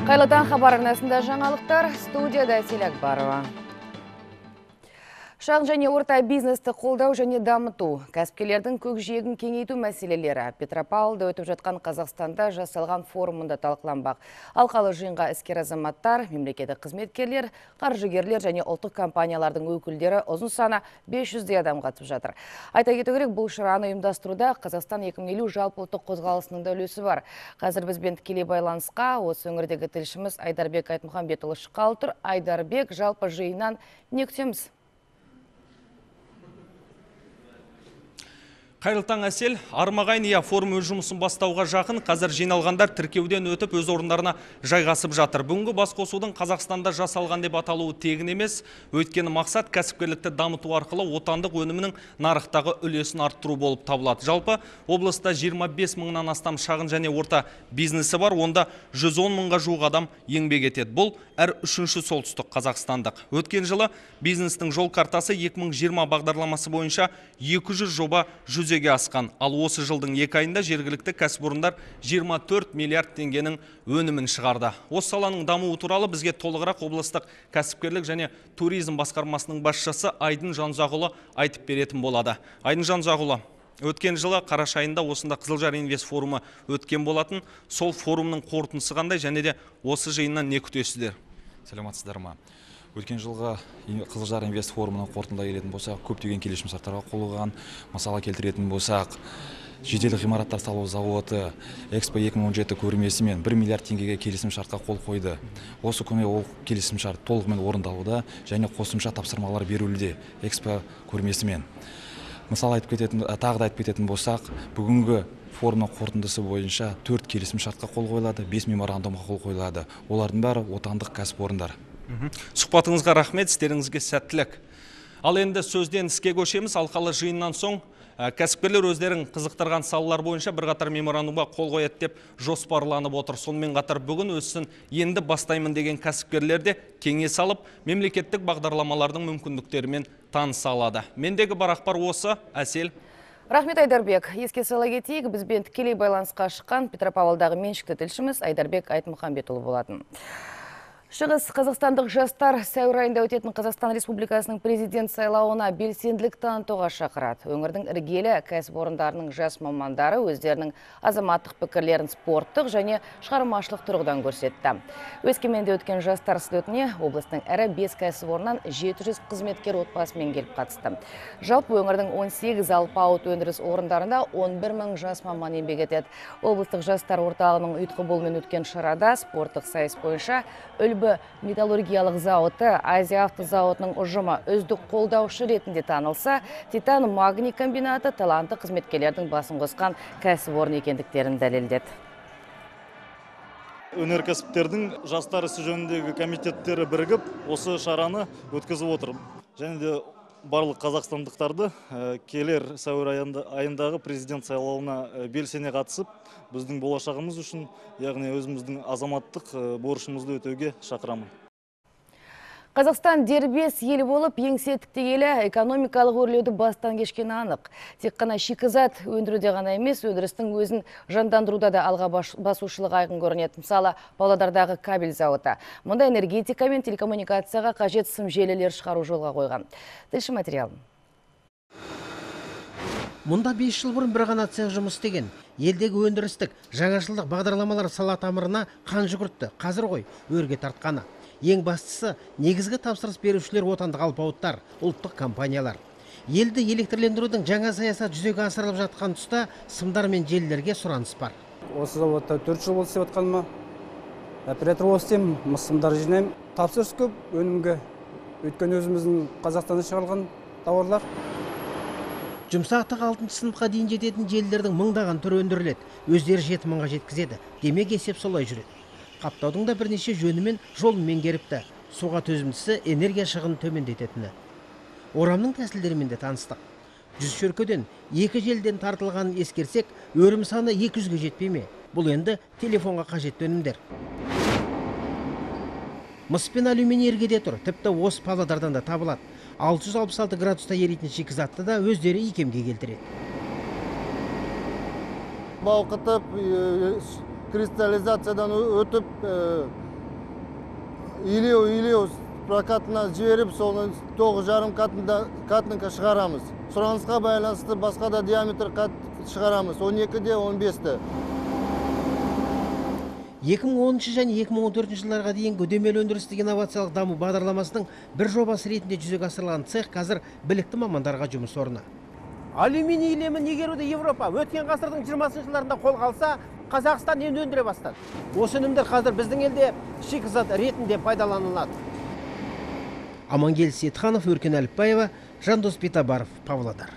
Қайырлы таң, хабар арнасында жаңалықтар, студияда Әсел Акбарова. Шағын және орта бизнесті қолдау және дамыту, кәсіпкерлердің көкжиегін кеңейту мәселелері Петропавлда өтіп жатқан Қазақстанда жасалған форумында талқыланбақ. Алқалы жиынға іскер азаматтар, мемлекеттік қызметкерлер, қаржыгерлер және ұлттық компаниялардың өкілдері ұзын саны 500-дей адам қатысып жатыр. Айта кету керек, бұл шараны ұйымдастыруда Қазақстан 2050 жалпы ұлттық қозғалысының да үлесі бар. Қазір бізбен тікелей байланысқа осы өңірдегі тілшіміз Айдарбек Айтмұхамбетұлы шыққалы тұр. Айдарбек, жалпы жиыннан не күтеміз? Қайырлы таң, Әсел. Армағайын, иә, форум өз жұмысын бастауға жақын. Қазір жиналғандар тіркеуден өтіп, өз орындарына жайғасып жатыр. Бүгінгі басқосудың Қазақстанда жасалған деп аталуы тегін емес. Өйткені мақсат кәсіпкерлікті дамыту арқылы отандық өнімнің нарықтағы үлесін арттыру болып табылады. Жалпы облыста 25 мыңнан астам шағын және орта бизнесі бар. Онда 110 мыңға жуық адам еңбек етеді. Бұл әр үшінші солтүстік қазақстандық. Өткен жылы бизнестің жол картасы 2020 бағдарламасы бойынша 200 жоба жүзеге асқан. Ал осы жылдың 2 айында жергілікті кәсіпорындар 24 миллиард теңгенің өнімін шығарды. Осы саланың дамуы туралы бізге толығырақ облыстық кәсіпкерлік және туризм басқармасының басшысы Айдын Жанұзақұлы айтып беретін болады. Айдын Жанұзақұлы, өткен жылы қараша айында осында Қызылжар Инвест форумы өткен болатын. Сол форумның қорытындысы қандай және де осы жиыннан не күтесіздер? Саламатсыздар ма? Өткен жылғы Қызылжар Инвест форумының қорытындылай келетін болсақ, көптеген келісімшарттарға қол қойған. Мысал келтіретін болсақ, жедел ғимараттар салу зауыты Экспо 2017 көрмесімен 1 миллиард теңгеге келісімшартқа қол қойды. Осы күні ол келісімшарт толығымен орындалуда және қосымша тапсырмалар берілуде Экспо көрмесімен. Мысал айтып кететін, тағы да айтып кететін болсақ, бүгінгі форумның қорытындысы бойынша 4 келісімшартқа қол қойылады, 5 меморандумға қол қойылады. Олардың бәрі отандық кәсіпорындар. Сұхбатыңызға рахмет, істеріңізге сәттілік. Ал енді сөзден іске көшеміз. Алқалы жиыннан соң кәсіпкерлер өздерін қызықтырған салалар бойынша бірқатар меморандумға қол қояды деп жоспарланып отыр. Сонымен қатар бүгін өсін енді бастаймын деген кәсіпкерлер де кеңес алып, мемлекеттік бағдарламалардың мүмкіндіктерімен таныса алады. Мендегі бар ақпар осы, Әсел. Рахмет, Айдарбек. Еске сала кетейік, бізбен тікелей байланысқа шыққан Петропавлдағы меншікті тілшіміз Айдарбек Айтмұхамбетұлы болатын. Шығыс қазақстандық жастар сәуір айында өтетін Қазақстан Республикасының президент сайлауына белсенділік танытуға шақырады. Өңірдің іргелі кәсіпорындарының жас мамандары өздерінің азаматтық пікірлерін спорттық және шығармашылық тұрғыдан көрсетті. Өскеменде өткен жастар слетіне облыстың ірі 5 кәсіпорнынан 700 қызметкер отбасымен келіп қатысты. Жалпы өңірдің 18 алпауыт өндіріс орындарында 11 мың жас маман еңбек етеді. Облыстық жастар орталығының ұйытқы болуымен өткен шарада спорттық сайыс бойынша Үлбі металлургиялық зауыты Азия автозауытының ұжымы үздік қолдаушы ретінде танылса, Титан магний комбинаты талантты қызметкерлердің басын қосқан кәсіпорын екендіктерін дәлелдеді. Өнеркәсіптердің жастар ісі жөніндегі комитеттері бірігіп осы шараны өткізіп отыр. Және де барлық қазақстандықтарды келер сәуір айындағы президент сайлауына белсене қатысып, біздің болашағымыз үшін, яғни өзіміздің азаматтық борышымызды өтеуге шақырамын. Қазақстан дербес ел болып, еңсе тіктегелі экономикалық өрлеуді бастан кешкені анық. Тек қана шикізат өндіруде ғана емес, өндірістің өзін жандандыруда да алға басушылық айқын көрінеді. Мысалы, Павлодардағы кабель зауыты. Мұнда энергетика мен телекоммуникацияға қажет сым желілер шығару жолға қойған. Тілші материалын. Мұнда 5 жыл бұрын бір ғана цех жұмыс істеген. Елдегі өндірістік, жаңашылдық бағдарламалар сала тамырына қан жүгіртті. Қазір ғой өрге тартқаны. Ең бастысы, негізгі тапсырыс берушілер отандық алпауыттар, ұлттық компаниялар. Елді электрлендірудің жаңа саясат жүзеге асырылып жатқан тұста сымдар мен желілерге сұраныс бар. Осы заводта 4 жыл болды істеп жатқаныма. Оператор болып істеймін, мыс сымдар жинаймын. Тапсырыс көп өнімге, өйткені өзіміздің Қазақстанда шығарылған тауарлар. Жұмсақтық 6 сыныпқа дейін жететін желілердің мыңдаған түрі өндіріледі. Өздері 7 мыңға жеткізеді. Демек есеп солай жүреді. Қаптаудың да бірнеше жөні мен жолын меңгеріпті. Суға төзімдісі, энергия шығынын төмендететіні. Орамның тәсілдерімен де таныстық. 100 шөркеден 2 желден тартылғанын ескерсек, өрім саны 200-ге жетпей ме? Бұл енді телефонға қажетті өнімдер. Мыс пен алюминий іргеде тұр, тіпті осы Павлодардан да табылады. 666 градуста еритін шикізатты да өздері икемге келтіреді. Балқытып, кристаллизациядан өтіп, Илеу прокатына жіберіп, соны 9,5 катынка шығарамыз. Сұранысқа байланысты басқа да диаметр шығарамыз, 12-де 15-ті. 2010 және 2014 жылдарға дейін үдемелі өндірістік инновациялық даму бағдарламасының бір жобасы ретінде жүзеге асырылған цех қазір білікті мамандарға жұмыс орны. Алюминий илемін игеруді Европа өткен ғасырдың 20 жылдарында қолға алса, Қазақстан енді өндіре бастады. Осы өнімдер қазір біздің елде шикізат ретінде пайдаланылады. Амангелді Сейітханов, Өркен Әліпбаева, Жандос Битабаров, Павлодар.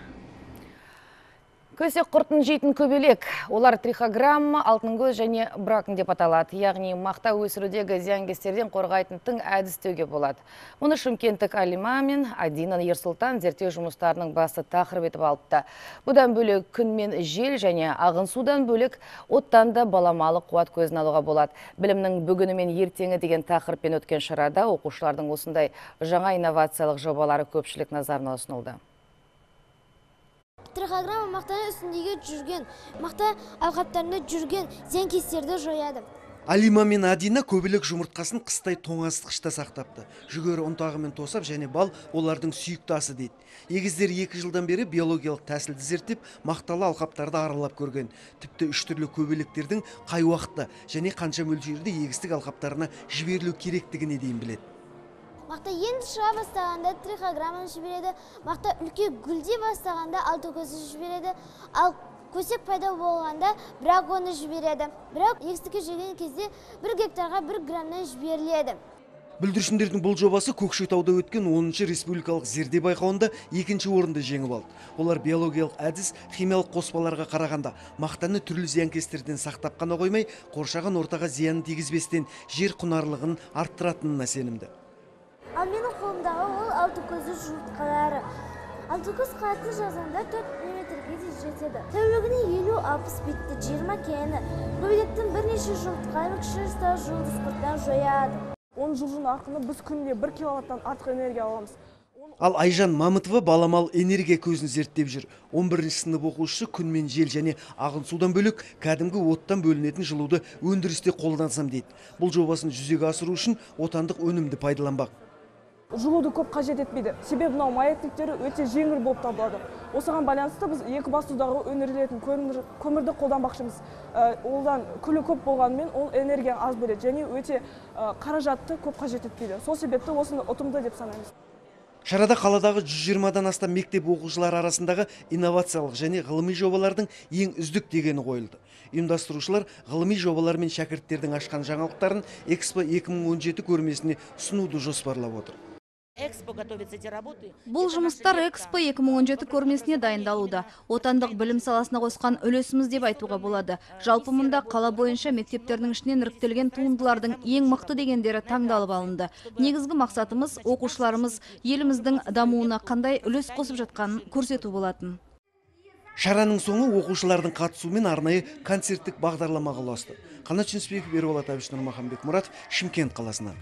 Көсек құртын жейтін көбелек. Олар трихограмма, алтын көз және бракн деп аталады. Яғни мақта өсірудегі зиянкестерден қорғайтын тың әдіс деуге болады. Мұны шымкенттік Алима мен Адина Ерсұлтан зерттеу жұмыстарының басты тақырыбы етіп алыпты. Бұдан бөлек күн мен жел және ағын судан бөлек оттан да баламалы қуат көзін алуға болады. Білімнің бүгіні мен ертеңі деген тақырыппен өткен шарада оқушылардың осындай жаңа инновациялық жобалары көпшілік назарына ұсынылды. Трихограмма мақтаның үстіндегі жүрген, мақта алқаптарында жүрген зиянкестерді жояды. Алима мен Адина көбелек жұмыртқасын қыстай тоңазытқышта сақтапты. Жүгері ұнтағымен тосап және бал олардың сүйікті асы дейді. Егіздер 2 жылдан бері биологиялық тәсілді зерттеп, мақталы алқаптарды аралап көрген. Тіпті 3 түрлі көбелектердің қай уақытта және қанша мөлшерде егістік алқаптарына жіберілу керектігіне дейін біледі. Мақта енді шыға бастағанда трихограмманы жібереді, мақта үлкен гүлдей бастағанда алты көзі жібереді, ал көсек пайда болғанда браконы жібереді. Бірақ егістікке жеген кезде 1 гектарға 1 граммнан жіберіледі. Бүлдіршіндердің бұл жобасы Көкшетауда өткен 10-шы республикалық зерде байқауында 2-ші орынды жеңіп алды. Олар биологиялық әдіс, химиялық қоспаларға қарағанда мақтаны түрлі зиянкестерден сақтап қана қоймай, қоршаған ортаға зиянын тигізбестен жер құнарлығын арттыратынына сенімді. Ал менің қолымдағы ол алты көзі жұмыртқалары. Алты көз қанаты жазғанда 4 метрге дейін жетеді. Тәулігіне 50-60 бетті 20 кені. Көбелектің бірнеше жұмыртқаны кіші жастағы жұлдыз құрттан жояды. 10 жылжың арқылы біз күнде 1 киловаттан артық энергия аламыз. Ал Айжан Мамытова баламалы энергия көзін зерттеп жүр. 11-ші сынып оқушысы күн мен жел және ағын судан бөлек кәдімгі оттан бөлінетін жылуды өндірісте қолдансам дейді. Бұл жобасын жүзеге асыру үшін отандық өнімді пайдаланбақ. Жылуды көп қажет етпейді. Себебі мынау маятниктері өте жеңіл болып табылады. Осыған байланысты біз Екібастұздағы өндірілетін көмірді қолданбақшымыз. Одан күлі көп болғанымен ол энергия аз бөледі және өте қаражатты көп қажет етпейді. Сол себепті осыны ұтымды деп санаймыз. Шарада қаладағы 120-дан астам мектеп оқушылары арасындағы инновациялық және ғылыми жобалардың ең үздік дегені қойылды. Ұйымдастырушылар ғылыми жобалар мен шәкірттердің ашқан жаңалықтарын Экспо 2017 көрмесіне ұсынуды жоспарлап отыр. Бұл жұмыстар Экспо 2017 көрмесіне дайындалуда. Отандық білім саласына қосқан үлесіміз деп айтуға болады. Жалпы мұнда қала бойынша мектептердің ішінен іріктелген туындылардың ең мықты дегендері таңдалып алынды. Негізгі мақсатымыз оқушыларымыз еліміздің дамуына қандай үлес қосып жатқанын көрсету болатын. Шараның соңы оқушылардың қатысуымен арнайы концерттік бағдарламаға ұласты. Қанат Жүнісбеков, Ерболат Әбіш, Нұрмахан Бекмұратов, Шымкент қаласынан.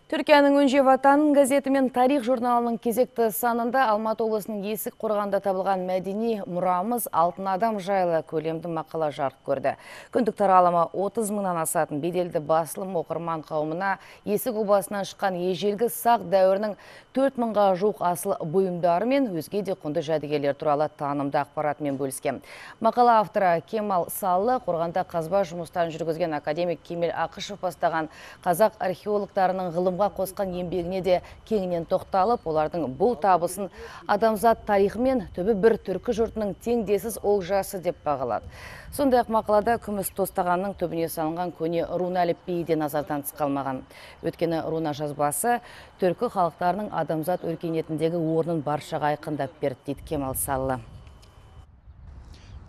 Түркияның Önce Vatan газеті мен Тарих журналының кезекті санында Алматы облысының Есік қорғанында табылған мәдени мұрамыз Алтын адам жайлы көлемді мақала жарық көрді. Күндік таралымы 30 мыңнан асатын беделді басылым оқырман қауымына Есік обасынан шыққан ежелгі сақ дәуірінің 4 мыңға жуық асыл бұйымдары мен өзге де құнды жәдігерлер туралы танымды ақпаратымен бөліскен. Мақала авторы Кемал Саллы қорғанда қазба жұмыстарын жүргізген академик Кемел Ақышев бастаған қазақ археологтарының ғылым қосқан еңбегіне де кеңінен тоқталып, олардың бұл табысын адамзат тарихы мен түбі бір түркі жұртының теңдесіз олжасы деп бағалады. Сондай-ақ мақалада күміс тостағанның түбіне салынған көне руна әліпбиі де назардан тыс қалмаған. Өйткені руна жазбасы түркі халықтарының адамзат өркениетіндегі орнын баршаға айқындап берді, дейді Кемал Саллы.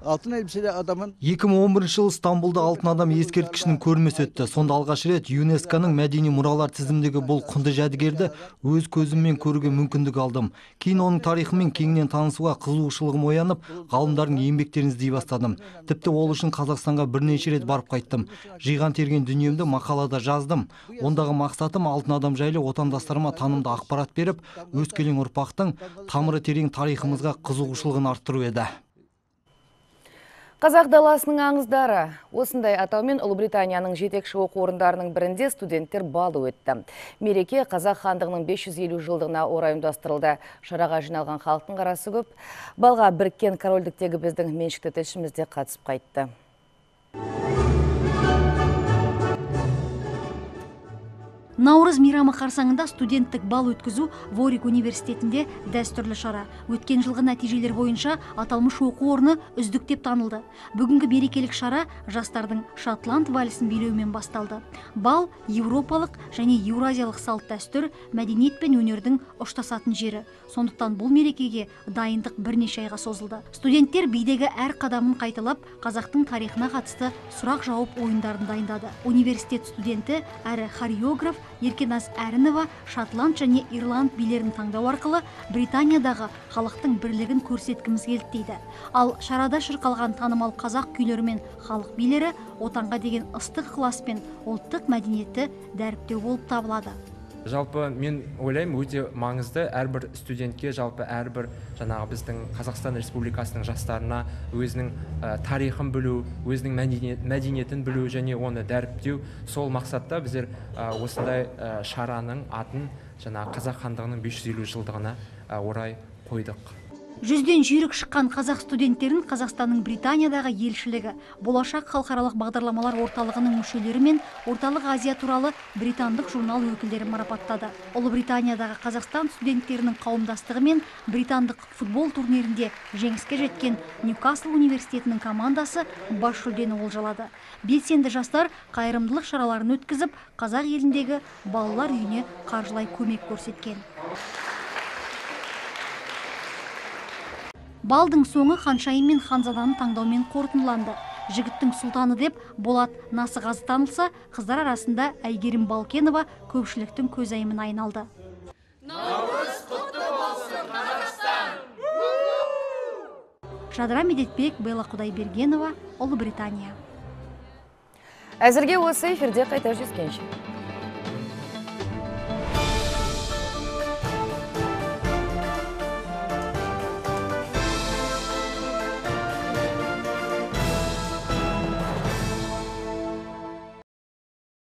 Алтын elbiseli adamın 2011 жылы Стамбулда Алтын адам ескерткішінің көрмесі өтті. Сонда алғаш рет ЮНЕСКО-ның мәдени мұралар тізіміндегі бұл құнды жәдігерді өз көзіммен көруге мүмкіндік алдым. Кейін оның тарихымен кеңінен танысуға қызығушылығым оянып, ғалымдардың еңбектерін іздей бастадым. Тіпті ол үшін Қазақстанға бірнеше рет барып қайттым. Жиған терген дүниемді мақалада жаздым. Ондағы мақсатым Алтын адам жайлы отандастарыма танымды ақпарат беріп, өскелең ұрпақтың тамыры терең тарихымызға қызығушылығын арттыру еді. Қазақ даласының аңыздары. Осындай атаумен Ұлыбританияның жетекші оқу орындарының бірінде студенттер балы өтті. Мереке Қазақ хандығының 550 жылдығына орай ұйымдастырылды. Шараға жиналған халықтың қарасы көп. Балға біріккен корольдіктегі біздің меншікті тілшіміз де қатысып қайтты. Наурыз мейрамы қарсаңында студенттік бал өткізу Ворик университетінде дәстүрлі шара. Өткен жылғы нәтижелер бойынша аталмыш оқу орны үздік деп танылды. Бүгінгі мерекелік шара жастардың шотланд вальсін билеумен басталды. Бал еуропалық және еуразиялық салт дәстүр, мәдениет пен өнердің ұштасатын жері. Сондықтан бұл мерекеге дайындық бірнеше айға созылды. Студенттер бидегі әр қадамын қайталап, қазақтың тарихына қатысты сұрақ-жауап ойындарын дайындады. Университет студенті әрі хореограф Еркеназ Әрінова шотланд және ирланд билерін таңдау арқылы Британиядағы халықтың бірлігін көрсеткіміз келді дейді. Ал шарада шырқалған танымал қазақ күйлері мен халық билері отанға деген ыстық ықылас пен ұлттық мәдениетті дәріптеу болып табылады. Жалпы мен ойлаймын, өте маңызды әрбір студентке, жалпы әрбір жаңағы біздің Қазақстан Республикасының жастарына өзінің тарихын білу, өзінің мәдениетін білу және оны дәріптеу. Сол мақсатта біздер осындай шараның атын жаңағы Қазақ хандығының 550 жылдығына орай қойдық. Жүзден жүйрік шыққан қазақ студенттерін Қазақстанның Британиядағы елшілігі, Болашақ халықаралық бағдарламалар орталығының мүшелері мен Орталық Азия туралы британдық журнал өкілдері марапаттады. Ұлыбританиядағы Қазақстан студенттерінің қауымдастығы мен британдық футбол турнирінде жеңіске жеткен Ньюкасл университетінің командасы бас жүлдені олжалады. Белсенді жастар қайырымдылық шараларын өткізіп, қазақ еліндегі балалар үйіне қаржылай көмек көрсеткен. Балдың соңы ханшайым мен ханзаданы таңдаумен қорытындыланды. Жігіттің сұлтаны деп Болат Насығазы танылса, қыздар арасында Әйгерім Балкенова көпшіліктің көзайымына айналды. Наурыз құтты болсын, Қазақстан! Жадыра Медетбек, Белла Құдайбергенова, Ұлыбритания. Әзірге осы эфирде қайта жүздескенше.